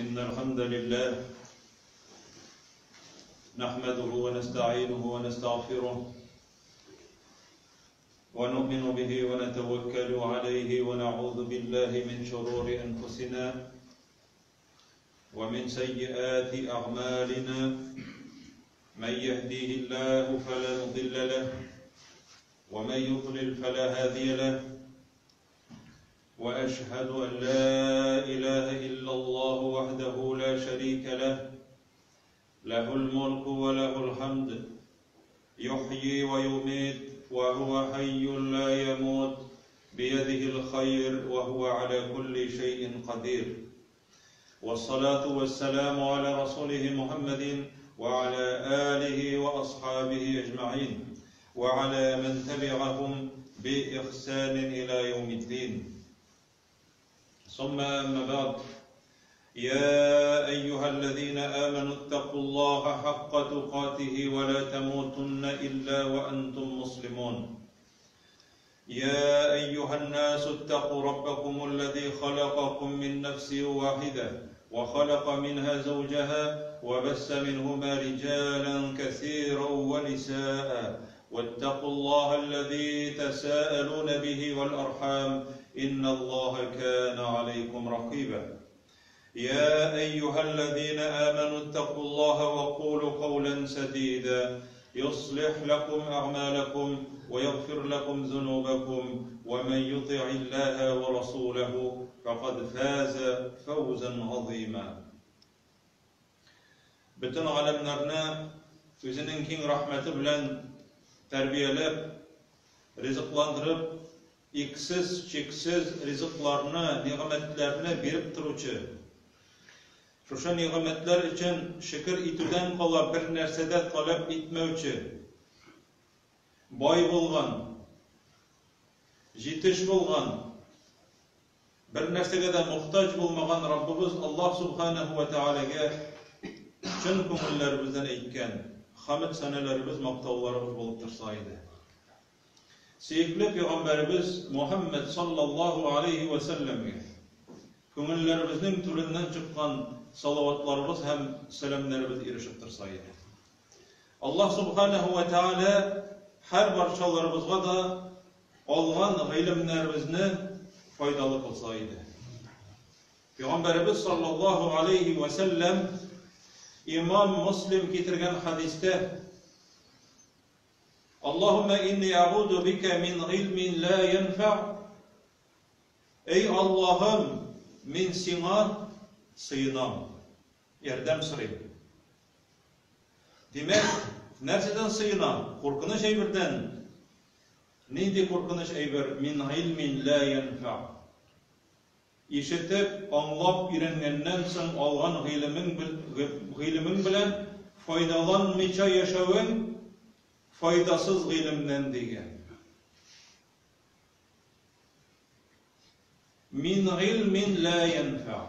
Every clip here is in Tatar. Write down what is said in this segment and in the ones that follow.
إن الحمد لله نحمده ونستعينه ونستغفره ونؤمن به ونتوكل عليه ونعوذ بالله من شرور أنفسنا ومن سيئات أعمالنا من يهديه الله فلا مضل له ومن يضلل فلا هادي له وأشهد أن لا إله إلا الله وحده لا شريك له له الملك وله الحمد يحيي ويميت وهو حي لا يموت بيده الخير وهو على كل شيء قدير والصلاة والسلام على رسوله محمد وعلى آله وأصحابه أجمعين وعلى من تبعهم بإحسان إلى يوم الدين ثم أما بعد يا أيها الذين آمنوا اتقوا الله حق تقاته ولا تموتن إلا وأنتم مسلمون يا أيها الناس اتقوا ربكم الذي خلقكم من نفس واحدة وخلق منها زوجها وبس منهما رجالا كثيرا ونساء واتقوا الله الذي تساءلون به والأرحام إن الله كان عليكم رقيبا يا أيها الذين آمنوا اتقوا الله وقولوا قولا سديدا يصلح لكم أعمالكم ويغفر لكم ذنوبكم ومن يطع الله ورسوله فقد فاز فوزا عظيما Бөтен галәмнәрне үзенең киң рәхмәте белән тәрбияләп, ризыкландырып, иксез-чиксез ризыкларны, нигъмәтләрне биреп торучы, шушы нигъмәтләр өчен шөкер итүдән кала бер нәрсә дә таләп итмәүче, бай булган, җитеш булган, бер нәрсәгә дә мохтаҗ булмаган Раббыбыз Аллаһ Субханаһу ва Тәгаләгә чын күңелләребездән әйткән хәмд сәнәләребез, мактауларыбыз булып торса иде. Сөекле пәйгамбәребез Мухаммад саллаллаһу алейхи ва сәлләмгә күңелләребезнең түреннән чыккан салаватларыбыз һәм сәламнәребез ирешеп торса иде. Аллаһ Субханаһу ва Тәгалә һәр барчаларыбызга да алган гыйлемнәребезне файдалы кылса иде. Пәйгамбәребез саллаллаһу алейхи ва сәлләм Имам Муслим китергән хәдистә Аллаһумма инни әгуду бика мин гыйльмин ла янфа Эй Аллаһым, мин сиңа сыенам, ярдәм сорыйм. Димәк, нәрсәдән сыена? Куркыныч әйбердән. Нинди куркыныч әйбер? Мин гыйльмин ла янфа. Ишетеп, аңлап өйрәнгәннән соң алган гыйлемең гыйлемең белән файдаланмыйча яшәвең файдасыз гыйлемнән дигән. Мин гыйльмин ла янфа.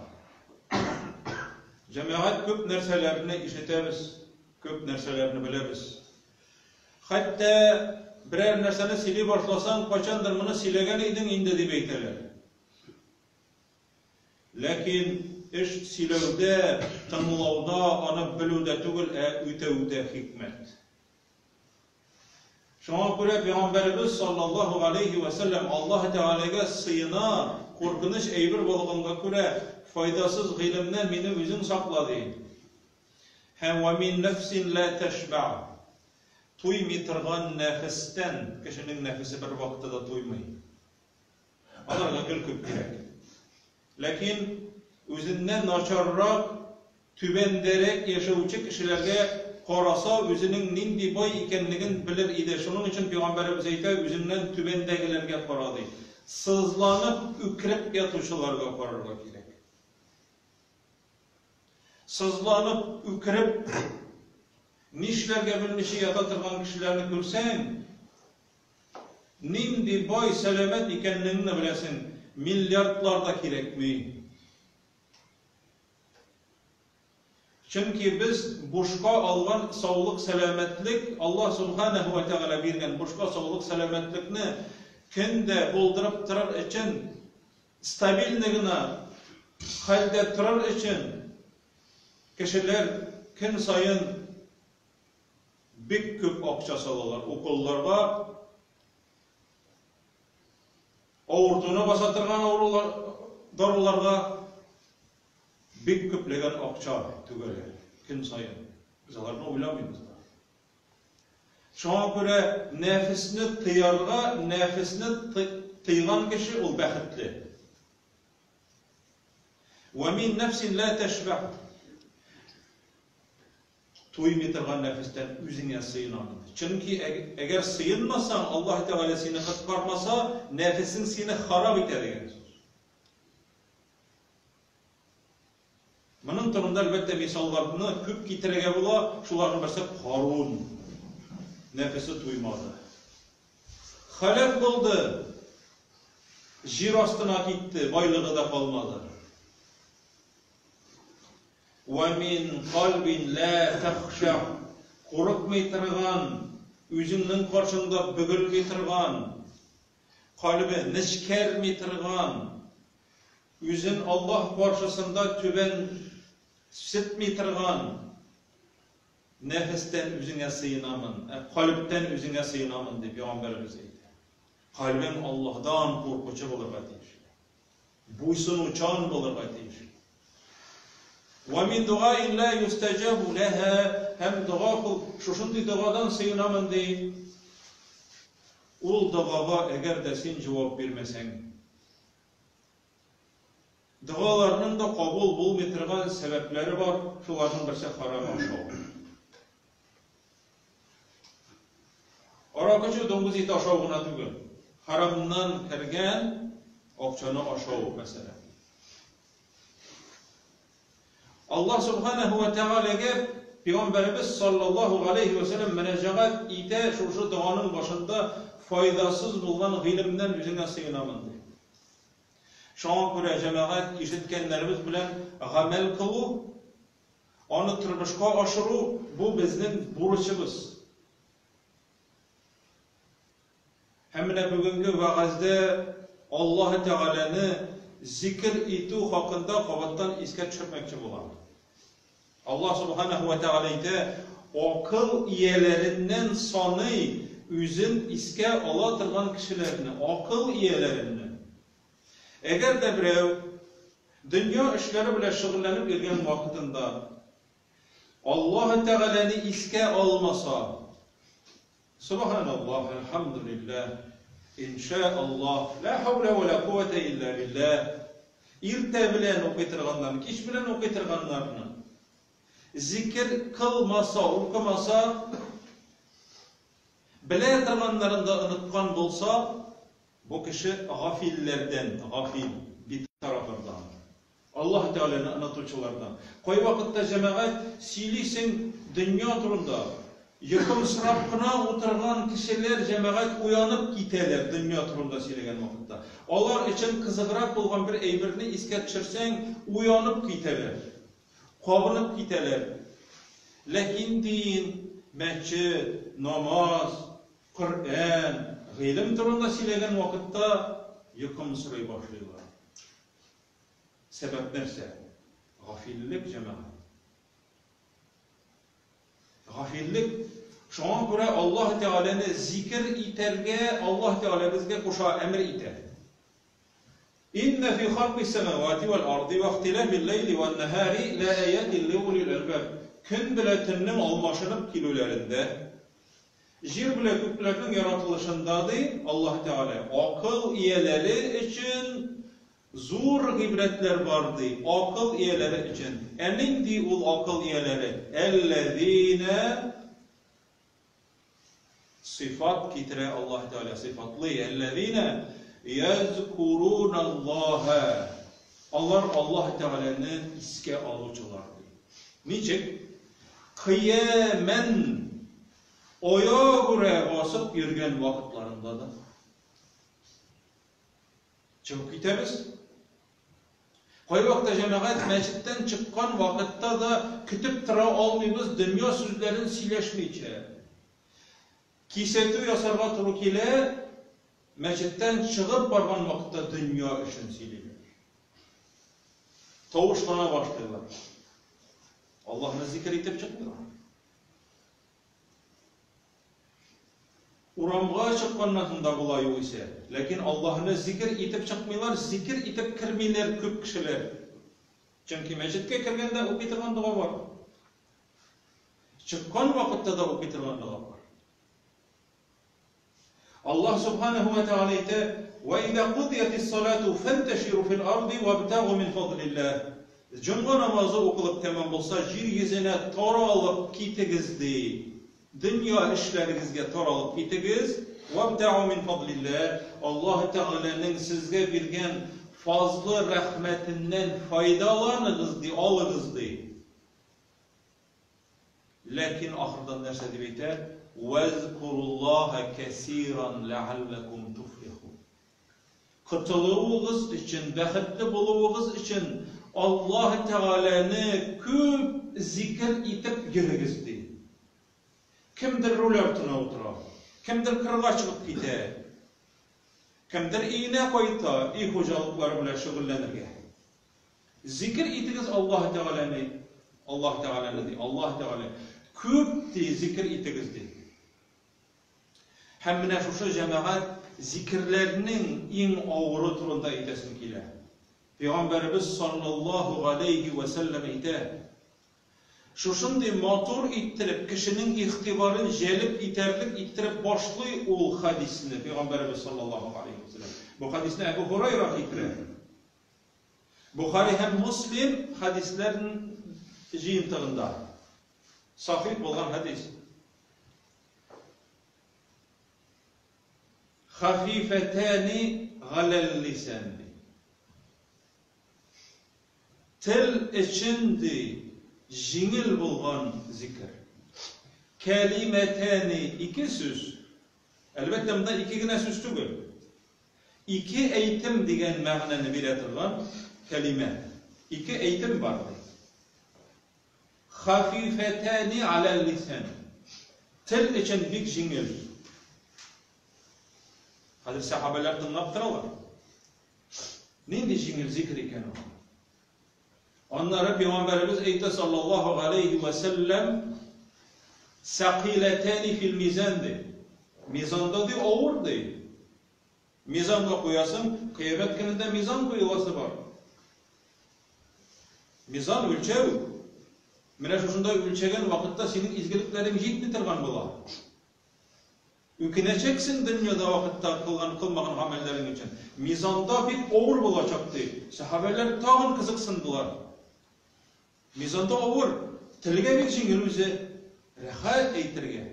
Җәмәгать күп нәрсәләрне ишетәбез, күп нәрсәләрне беләбез. Хәтта берәр нәрсәне сөйли башласаң, кайчандыр моны сөйләгән идең инде дип әйтәләр. Ләкин эш сөйләүдә, тыңлауда, аны белүдә түгел, ә үтәүдә хикмәт. Шуңа күрә Пәйгамбәребез саллаллаһу алейһи вә сәлләм Аллаһ Тәгаләгә сыена, куркыныч әйбер булганга күрә, файдасыз гыйлемнән мине үзең сакла, ди. Һәм вә мин нәфсин лә тәшбә. Туймый торган нәфестән, кешенең нәфесе бервакытта да туймый. Аларга гел күп кирәк. Ләкин үзеннән начаррак, түбәндәрәк яшәүче кешеләргә караса, үзенең нинди бай икәнлеген белер иде. Шуның өчен пәйгамбәребез әйтә, үзеңнән түбәндәгеләргә кара, ди. Сызланып, үкереп ятучыларга карарга кирәк. Сызланып, үкереп, нишләргә белмичә ята торган кешеләрне күрсәң, Нинди бай, сәламәт икәнлегеңне беләсең, миллиардлар да кирәкми. Чөнки без бушка алган саулык-сәламәтлек, Аллаһ Субханәһү вә Тәгалә биргән бушка саулык-сәламәтлекне көн дә булдырып торыр өчен, стабильный гына хәлдә торыр өчен. Кешеләр көн саен бик күп акча салалар уколларга, авыртуны баса торган авырулар, даруларга бик күпләгән акча түгәләр көн саен. Без аларны уйламыйбыз да. Шуңа күрә нәфесне тыярга, нәфесне тыйган кеше ул бәхетле. Вә мин нәфсин лә тәшбә. Туймый торган нәфестән үзеңә сыенамын. Чөнки әгәр сыенмасаң, Аллаһ Тәгалә сине коткармаса, нәфесең сине харап итә дигән сүз. Моның турында, әлбәттә, мисалларны күп китерергә була. Шуларның берсе Карун. Нәфесе туймады. Халәк булды. Җир астына китте, байлыгы да калмады. Ва мин кальбин ла тахша. Курыкмый торган, үзеңнең каршыңда бөгелми торган, кальбе нечкәрми торган, Үзен Аллаһ каршысында түбәнсетми торган нәфестән үзеңә сыенамын, ә кальбтән үзеңә сыенамын, дип пәйгамбәребез әйтә. Кальбең Аллаһдан куркучы булырга тиеш. Буйсынучан булырга тиеш. Ва мин дугаин ла юстаҗабу лаһа һәм дога кыл, шушындый догадан сыенамын ди. Ул догага әгәр дә син җавап бирмәсәң, Догаларның да кабул булмый торган сәбәпләре бар, шуларның берсе харам ашау. Аракы эчү, дуңгыз ите ашау гына түгел. Харамнан кергән акчаны ашау, мәсәлән. Аллаһ Субханаһу ва Тәгаләгә Пәйгамбәребез саллаллаһу галәйһи вә сәлләм мөрәҗәгать итә шушы доганың башында файдасыз булган гыйлемнән үзеңә сыенамын дип. Шуңа күрә, җәмәгать, ишеткәннәребез белән гамәл кылу, аны тормышка ашыру, бу безнең бурычыбыз. Һәм менә бүгенге вәгазьдә Аллаһы Тәгаләне зикер итү хакында кабаттан искә төшермәкче булам. Аллаһ Субханаһу ва Тәгалә әйтә, Акыл ияләреннән саный үзен искә ала торган кешеләрне, акыл ияләреннән. Әгәр дә берәү дөнья эшләре белән шөгыльләнеп йөргән вакытында Аллаһы Тәгаләне искә алмаса, Сөбханаллаһ, әлхәмдүлилләһ, иншааллаһ, лә хәүлә вә лә куәтә илля билләһ. Иртә белән укый торганнарны, кич белән укый торганнарны. Зикер кылмаса, укымаса, белә торганнарын да оныткан булса, бу кеше гафилләрдән, гафил, битарафлардан. Аллаһ Тәгаләне онытучылардан. Кайвакытта, җәмәгать, сөйлисең дөнья турында, йокымсырап кына утырган кешеләр, җәмәгать, уянып китәләр дөнья турында сөйләгән вакытта. Алар өчен кызыграк булган бер әйберне искә төшерсәң, уянып китәләр, кабынып китәләр. Ләкин дин, мәчет, намаз, Коръән, гыйлем турында сөйләгән вакытта йокымсырый башлыйлар. Сәбәп нәрсә? Гафиллек, җәмәгать. Гафиллек. Шуңа күрә Аллаһ Тәгаләне зикер итәргә Аллаһ Тәгалә безгә куша, әмер итә. Инна фи халқи самавати вал арди ва ихтилафил ләйли ван наһари ла аятин ли улил әлбаб. Көн белән төннең алмашынып килүләрендә, җир белән күкләрнең яратылышында, ди Аллаһ Тәгалә, акыл ияләре өчен Зур гыйбрәтләр бар, ди, акыл ияләре өчен. Ә нинди ул акыл ияләре? Әлләзинә сыйфат китерә Аллаһ Тәгалә, сыйфатлый. Әлләзинә язкуруналлаһа. Алар Аллаһ Тәгаләне искә алучылар, ди. Ничек? Кыямән аягүрә басып йөргән вакытларында да. Чыгып китәбез. Кайвакытта җәмәгать мәчеттән чыккан вакытта да көтеп тора алмыйбыз дөнья сүзләрен сөйләшмичә. Кисәтү ясарга туры килә, мәчеттән чыгып барган вакытта дөнья эшен сөйлиләр. Тавышлана башлыйлар. Аллаһны зикер итеп чыкмыйлар. Урамга чыкканнан соң да була югыйсә. Ләкин Аллаһны зикер итеп чыкмыйлар, зикер итеп кермиләр күп кешеләр. Чөнки мәчеткә кергәндә укый торган дога бар. Чыккан вакытта да укый торган дога бар. Аллаһ Субханаһу ва Тәгалә әйтә, Вә иза кудиятис салату фәнтәширу фил арди вәбтәгу мин фадлилләһ. Җомга намазы укылып тәмам булса, җир йөзенә таралып китегез, ди. Дөнья эшләрегезгә таралып китегез. Вәбтәгу мин фадлилләһ. Аллаһ Тәгаләнең сезгә биргән фазлы рәхмәтеннән файдаланыгыз, ди, алыгыз, ди. Ләкин ахырдан нәрсә дип әйтә? Вәзкуруллаһа кәсиран ләгалләкум туфлихун. Котылуыгыз өчен, бәхетле булуыгыз өчен Аллаһ Тәгаләне күп зикер итеп йөрегез, ди. Кемдер руль артына утыра, кемдер кырга чыгып китә, кемдер өенә кайта, өй хуҗалыклары белән шөгыльләнергә. Зикер итегез Аллаһ Тәгаләне, Аллаһ Тәгаләне ди, Аллаһ Тәгалә. Күп ди, зикер итегез ди. Һәм менә шушы җәмәгать зикерләрнең иң авыры турында әйтәсем килә. Пәйгамбәребез саллаллаһу галәйһи вә сәлләм әйтә, Шушындый матур иттереп, кешенең игътибарын җәлеп итәрлек иттереп башлый ул хәдисне Пәйгамбәребез саллаллаһу галәйһи вә сәлләм. Бу хәдисне Әбу Һурайра китерә. Бохари һәм Муслим хәдисләр җыентыгында сахих булган хәдис. Хафифәтәни галәл лисан ди. Тел өчен ди җиңел булган зикер. Кәлимәтәни ике сүз. Әлбәттә, монда ике генә сүз түгел. Ике әйтем дигән мәгънәне бирә торган кәлимә. Ике әйтем бар, ди. Хафифәтәни аләл лисан. Тел өчен бик җиңел. Хәзер сәхабәләр тыңлап торалар. Нинди җиңел зикр икән ул? Аннары пәйгамбәребез әйтә саллаллаһу галәйһи вә сәлләм, Сәкыйләтәни фил мизан ди. Мизанда ди авыр ди. Мизанга куясың, кыямәт көнендә мизан куеласы бар. Мизан үлчәү. Менә шушында үлчәгән вакытта синең изгелекләрең җитми торган була. Үкенәчәксең дөньяда вакытта кылган кылмаган гамәлләрең өчен. Мизанда бик авыр булачак, ди. Сәхабәләр тагын кызыксындылар. Мизанда авыр, телгә бик җиңел үзе. Рәхәт әйтергә.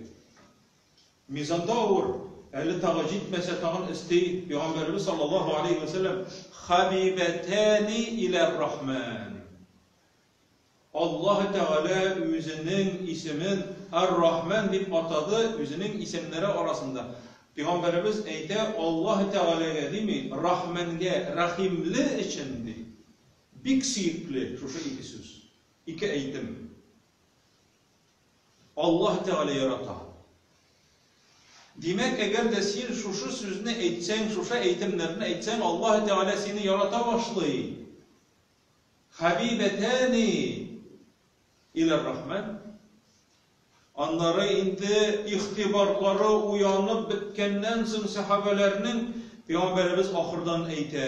Мизанда авыр, әле тагы җитмәсә тагын өсти Пәйгамбәребез саллаллаһу алейһи вә сәлләм, Хабибәтәни иләр рахман. Аллаһы Тәгалә үзенең исемен Ар-Рахман дип атады, үзенең исемнәре арасында. Пәйгамбәребез әйтә, Аллаһы Тәгаләгә дими, Рахмәнгә, рәхимле өчен ди. Бик сөекле шушы ике сүз, ике әйтем. Аллаһ Тәгалә ярата. Димәк, әгәр дә син шушы сүзне әйтсәң, шушы әйтемнәрне әйтсәң, Аллаһ Тәгалә сине ярата башлый. Хәбибәтәни иләр-рахман. Аннары инде игътибарлары уянып беткәннән соң сәхабәләрнең Пәйгамбәребез ахырдан әйтә,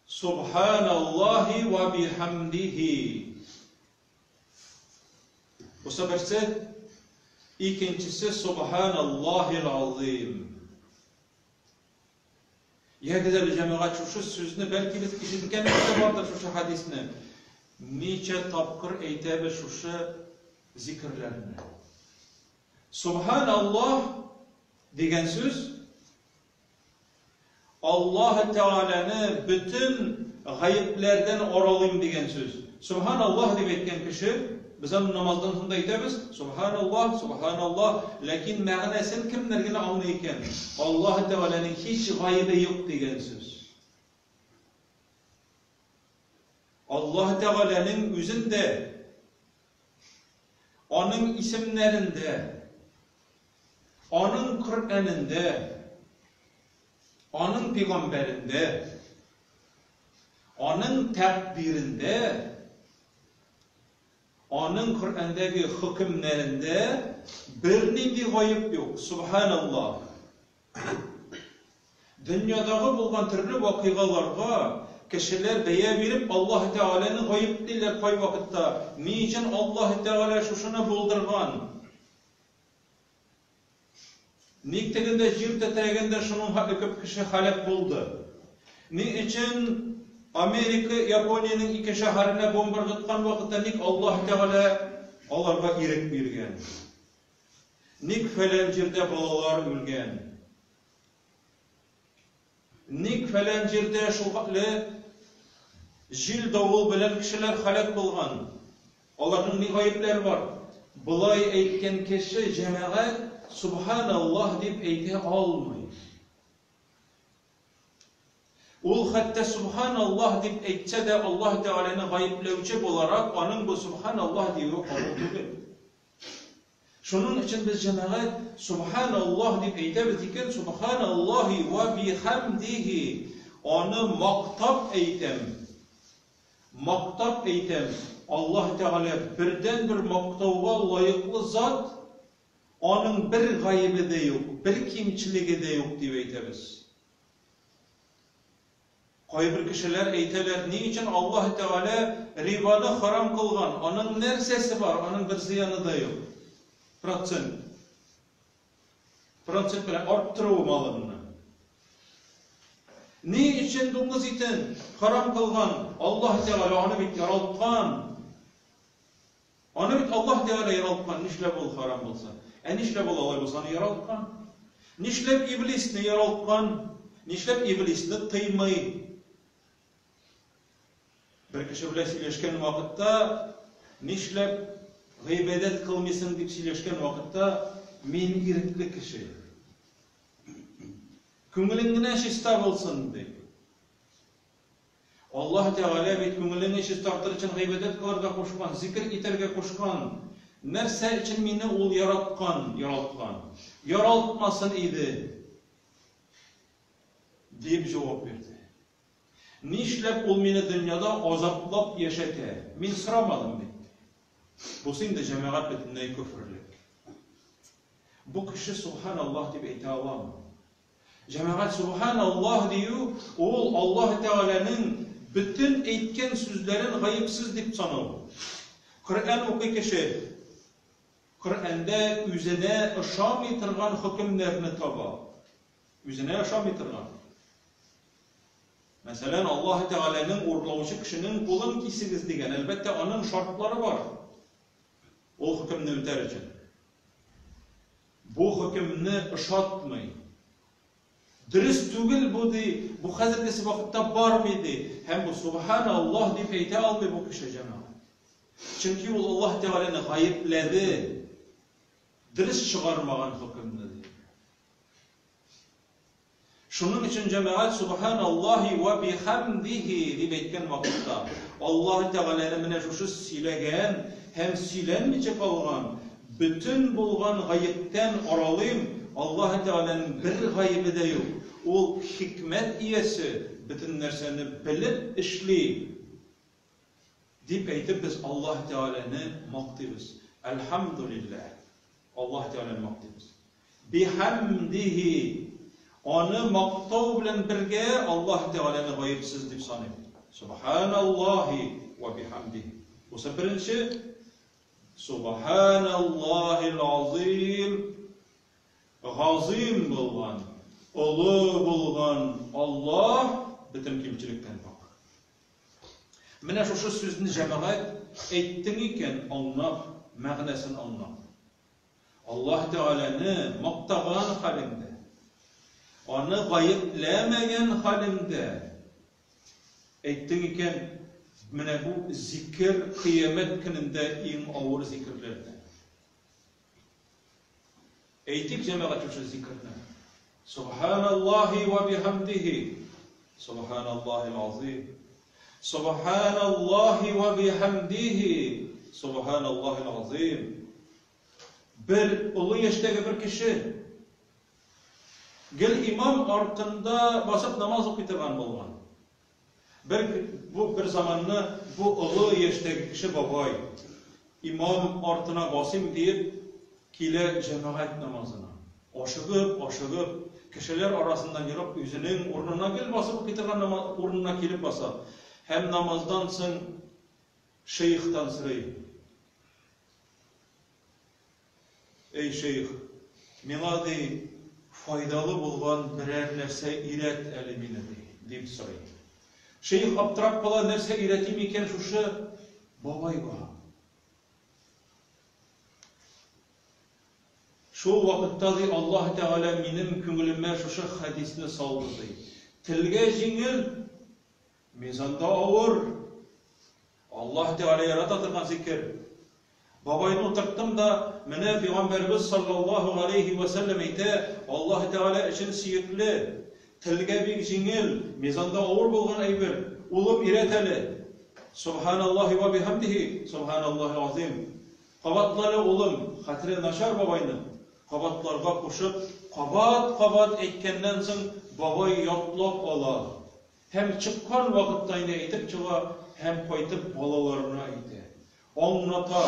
Субханаллаһи ва бихамдихи. Бусы берсе, икенчесе Субханаллаһил азим. Ягез әле, җәмәгать, шушы сүзне, бәлки без ишеткәнебез дә бардыр шушы хәдисне. Ничә тапкыр әйтәбез шушы зикерләрне. Субханаллаһ дигән сүз Аллаһ Тәгаләне бөтен гаепләрдән аралыйм дигән сүз. Субханаллаһ дип әйткән кеше, без аны намаздан соң да әйтәбез, Субханаллаһ, Субханаллаһ, ләкин мәгънәсен кемнәр генә аңлый икән? Аллаһ Тәгаләнең һич гаебе юк дигән сүз. Аллаһ Тәгаләнең үзендә, аның исемнәрендә, аның Коръәнендә, аның пәйгамбәрендә, аның тәкъдирендә. Аның Коръәндәге хөкемнәрендә бернинди гаеп юк. Субханаллаһ. Дөньядагы булган төрле вакыйгаларга кешеләр бәя биреп Аллаһ Тәгаләне гаеплиләр кайвакытта. Ни өчен Аллаһ Тәгалә шушыны булдырган? Ник тегендә җир тетрәгәндә шуның хәтле күп кеше һәлак булды? Ни өчен Америка Япониянең ике шәһәренә бомба ыргыткан вакытта ник Аллаһ Тәгалә аларга ирек биргән? Ник фәлән җирдә балалар үлгән? Ник фәлән җирдә шулхәтле җил-давыл белән кешеләр һәлак булган? Аларның ни гаепләре бар? Болай әйткән кеше, җәмәгать, Субханаллаһ дип әйтә алмый. Ул хәтта Субханаллаһ дип әйтсә дә, Аллаһ Тәгаләне гаепләүче буларак, аның бу Субханаллаһ диюе кабул түгел. Шуның өчен без, җәмәгать, Субханаллаһ дип әйтәбез икән, Субханаллаһи вә бихәмдихи, Аны мактап әйтәм. Мактап әйтәм, Аллаһ Тәгалә бердәнбер мактауга лаеклы зат, Аның бер гаебе дә юк, бер кимчелеге дә юк дип әйтәбез. Кайбер кешеләр әйтәләр, ни өчен Аллаһ Тәгалә рибаны харам кылган, аның нәрсәсе бар, аның бер зыяны да юк. Процент. Процент белән арттыру малыңны. Ни өчен дуңгыз итен харам кылган, Аллаһ Тәгалә аны бит яралткан. Аны бит Аллаһ Тәгалә яралткан, нишләп ул харам булсын? Ә нишләп ул алай булса аны яралткан? Нишләп иблисне яралткан? Нишләп иблисне тыймый? Бер кеше белән сөйләшкән вакытта, нишләп гыйбадәт кылмыйсың дип сөйләшкән вакытта, мин ирекле кеше. Күңелең генә чиста булсын, ди. Аллаһ Тәгалә бит күңелеңне чистартыр өчен гыйбадәт кылырга кушкан, зикер итәргә кушкан. Нәрсә өчен мине Ул яраткан, яралткан? Яралтмасын иде! Дип җавап бирде. Нишләп Ул мине дөньяда азаплап яшәтә? Мин сорамадым бит. Бусы инде, җәмәгать, бөтенләй көферлек. Бу кеше Субханаллаһ дип әйтә аламы? Җәмәгать, Сүбхәналлаһ дию, ул Аллаһ Тәгаләнең бөтен әйткән сүзләрен гаепсез дип санау. Коръән укый кеше, Коръәндә үзенә ошамый торган хөкемнәрне таба. Үзенә ошамый торган. Мәсәлән, Аллаһ Тәгаләнең урлаучы кешенең кулын кисегез дигән, әлбәттә, аның шартлары бар. Ул хөкемне үтәр өчен. Бу хөкемне ошатмый. Дөрес түгел бу, ди, бу хәзергесе вакытта бармый, ди. Һәм бу Субханаллаһ дип әйтә алмый бу кеше, җәмәгать. Чөнки ул Аллаһ Тәгаләне гаепләде. Дөрес чыгармаган хөкемне, ди. Шуның өчен, җәмәгать, Субханаллаһи вә бихәмдихи дип әйткән вакытта, Аллаһы Тәгаләне менә шушы сөйләгән һәм сөйләнмичә калган бөтен булган гаептән аралыйм, Аллаһы Тәгаләнең бер гаебе дә юк, Ул хикмәт иясе, бөтен нәрсәне белеп эшли, дип әйтеп без Аллаһы Тәгаләне мактыйбыз. Әлхәмдүлилләһ. Аллаһ Тәгаләне мактыйбыз. Бихәмдихи, Аны мактау белән бергә Аллаһ Тәгаләне гаепсез дип саныйм. Субханаллаһи вә бихәмдихи. Бусы беренче. Субханаллаһил азыйм, газыйм булган, олы булган Аллаһ бөтен кимчелектән пакь. Менә шушы сүзне, җәмәгать, әйттең икән, аңлап, мәгънәсен аңлап. Аллаһ Тәгаләне мактаган хәлеңдә, Аны гаепләмәгән хәлеңдә әйттең икән, менә бу зикер кыямәт көнендә иң авыр зикерләрдән. Әйтик, җәмәгать, шушы зикерне. Субханаллаһи ва бихамдихи. Субханаллаһил азим. Субханаллаһи ва бихамдихи. Субханаллаһил азим. Бер олы яшьтәге бер кеше гел имам артында басып намаз укый торган булган. Бер бу бер заманны бу олы яшьтәге кеше бабай. Имам артына басыйм диеп, килә җәмәгать намазына. Ашыгып, ашыгып, кешеләр арасыннан ерып, үзенең урынына гел басып укый торган урынына килеп баса. Һәм намаздан соң шейхтан сорый. Эй, шейх, миңа, ди, файдалы булган берәр нәрсә өйрәт әле мине, ди, дип сорый. Шейх аптырап кала, нәрсә өйрәтим икән шушы бабайга? Шул вакытта, ди, Аллаһ Тәгалә минем күңелемә шушы хәдисне салды, ди. Телгә җиңел, мизанда авыр. Аллаһ Тәгалә ярата торган зикер. Бабайны утырттым да, менә пәйгамбәребез саллаллаһу галәйһи вә сәлләм әйтә, Аллаһ Тәгалә өчен сөекле, телгә бик җиңел, мизанда авыр булган әйбер, улым өйрәт әле. Субханаллаһи вә бихамдихи, субханаллаһил азим. Кабатла әле, улым, хәтере начар бабайның. Кабатларга кушып, кабат-кабат әйткәннән соң, бабай ятлап ала. Һәм чыккан вакытта инде әйтеп чыга һәм кайтып балаларына әйтә. Аңлата,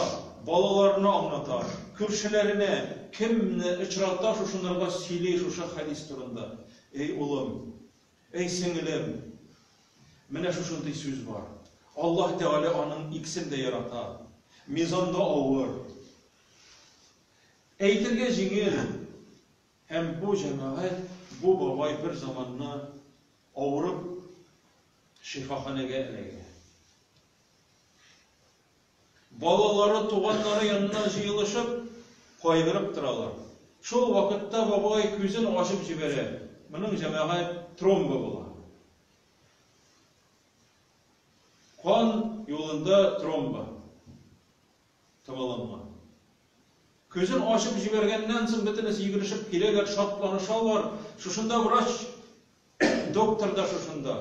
балаларына аңлата, күршеләренә, кемне очрата шушынарга сөйли шушы хәдис турында. Эй, улым, эй, сеңелем, менә шушындый сүз бар. Аллаһ Тәгалә аның икесен дә ярата. Мизанда авыр. Әйтергә җиңел. Һәм бу җәмәгать, бу бабай бер заманны авырып шифаханәгә эләгә. Балалары, туганнары янына җыелышып, кайгырып торалар. Шул вакытта бабай күзен ачып җибәрә. Моның җәмәгать тромба була. Кан юлында тромба. Томаланган. Күзен ачып җибәргәннән соң бөтенесе йөгерешеп киләләр, шатланышалар. Шушында врач Доктор да шушында.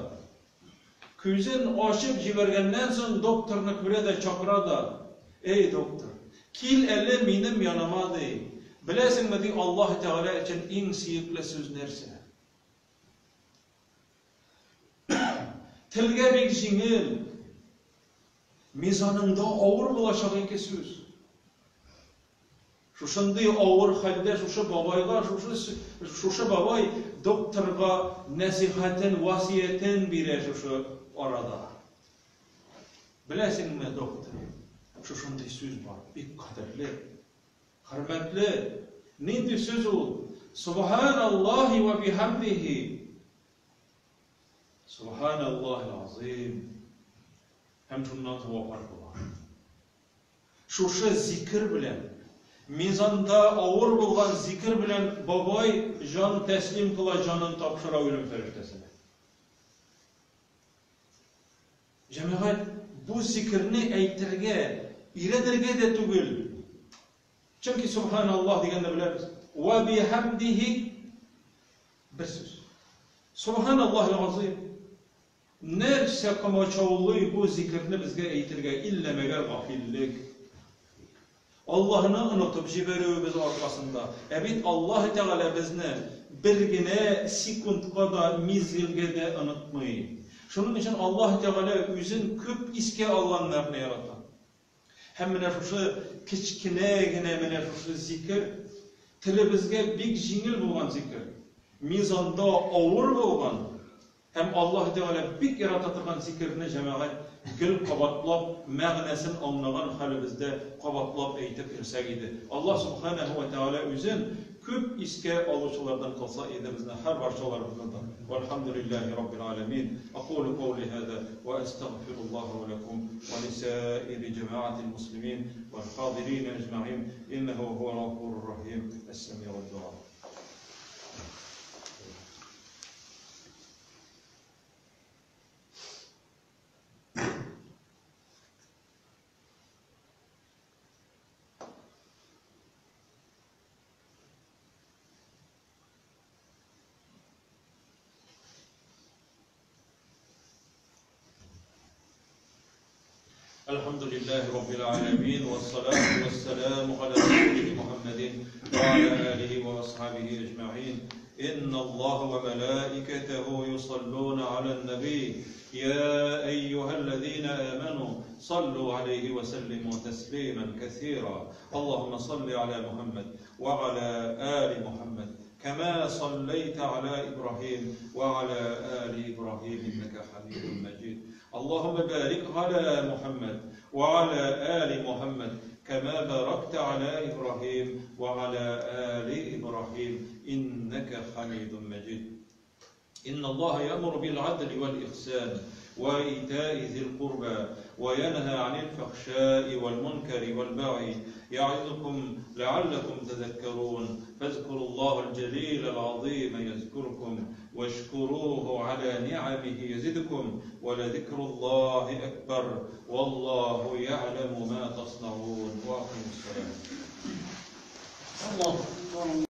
Күзен ачып җибәргәннән соң докторны күрә дә чакыра да, Эй, доктор, кил әле минем яныма, ди. Беләсеңме, ди, Аллаһ Тәгалә өчен иң сөекле сүз нәрсә? Телгә бик җиңел, мизаныңда авыр булачак ике сүз. Шушындый авыр хәлдә шушы бабайга, шушы, шушы бабай докторга нәсыйхәтен, васыятен бирә шушы арада. Беләсеңме, доктор, шушындый сүз бар, бик кадерле, хөрмәтле. Нинди сүз ул? Субханаллаһи ва бихамдихи. Субханаллаһил азим. Һәм шуннан соң вафат була. Шушы зикер белән, мизанда авыр булган зикер белән бабай җан тәслим кыла, җанын тапшыра үлем фәрештәсенә. Җәмәгать, бу зикерне әйтергә, өйрәнергә дә түгел. Чөнки субханаллаһ дигәнне беләбез. Ва бихамдихи бер сүз. Субханаллаһил азим. Нәрсә комачаулый бу зикерне безгә әйтергә, иллә мәгәр гафиллек. Аллаһны онытып җибәрүебез аркасында. Ә бит Аллаһ Тәгалә безне бер генә секундка да, мизгелгә дә онытмый. Шуның өчен Аллаһ Тәгалә үзен күп искә алганнарны ярата. Һәм менә шушы кечкенә генә менә шушы зикер, телебезгә бик җиңел булган зикер, мизанда авыр булган һәм Аллаһ Тәгалә бик ярата торган зикерне җәмәгать гел кабатлап, мәгънәсен аңлаган хәлебездә кабатлап әйтеп йөрсәк иде. Аллаһ Субханәһү вә Тәгалә үзен күп искә алучылардан кылса иде безне һәрбарчаларыбызны да. Вәлхәмдүлилләһи Раббил галәмин. Акулу каули һаза вә әстәгъфируллаһа вә ләкум вә лисаири җәмәгатил муслимин вәл хазирин әҗмәгыйн иннәһү һуәл гафурур рахим әс-сәмигуд дуа. الحمد لله رب العالمين والصلاة والسلام على رسوله محمد وعلى آله وأصحابه أجمعين. إن الله وملائكته يصلون على النبي يا أيها الذين آمنوا صلوا عليه وسلموا تسليما كثيرا. اللهم صل على محمد وعلى آل محمد كما صليت على إبراهيم وعلى آل إبراهيم إنك حميد مجيد. اللهم بارك على محمد وعلى آل محمد كما باركت على إبراهيم وعلى آل إبراهيم إنك حميد مجيد. إن الله يأمر بالعدل والإحسان وإيتاء ذي القربى وينهى عن الفحشاء والمنكر والبغي يعظكم لعلكم تذكرون. فاذكروا الله الجليل العظيم يذكركم واشكروه على نعمه يزدكم ولذكر الله أكبر والله يعلم ما تصنعون. وأقيموا الصلاة. الله أكبر.